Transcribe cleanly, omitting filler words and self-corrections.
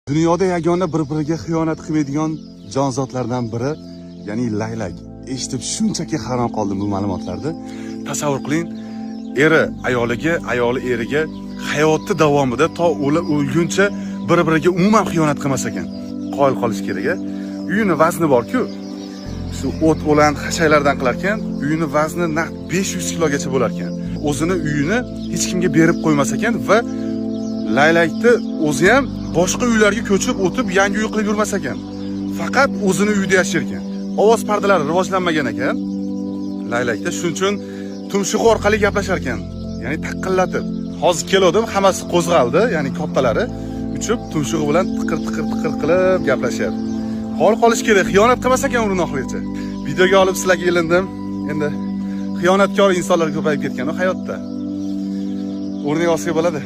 Dunyoda yagona bir-biriga xiyonat qilmaydigan jonzotlardan biri, ya'ni laylak. Eshitib shunchaki hayron qoldim bu ma'lumotlarni. Tasavvur qiling, eri ayoliga, ayoli eriga hayoti davomida to o'lguncha bir-biriga umuman xiyonat qilmas ekan. Qoyil qolish kerak a. Uyini vazni bor-ku. Shu o't o'lan xashaklardan qilar ekan, uyini vazni naq 500 kilogacha bo'lar ekan. O'zini uyini hech kimga berib qo'ymas ekan va laylakni o'zi ham boshqa uylarga ko'chib o'tib yangi uy qilib yurmas ekan. Faqat o'zini uyida yashar ekan. Ovoz pardalari rivojlanmagan ekan laylakda, shuning uchun tumshug'i orqali gaplashar ekan, ya'ni taqillatib. Hozir keluvdim, hammasi qo'zg'aldi, ya'ni kattalari uchib tumshug'i bilan tiqir tiqir tiqir qilib gaplashyapti. Qoyil qolish kerak, xiyonat qilmas ekan uni oxirigacha. Videoga olib sizlarga ilindim. Endi xiyonatkor insonlar ko'payib ketgan u hayotda. O'rniga olsak bo'ladi.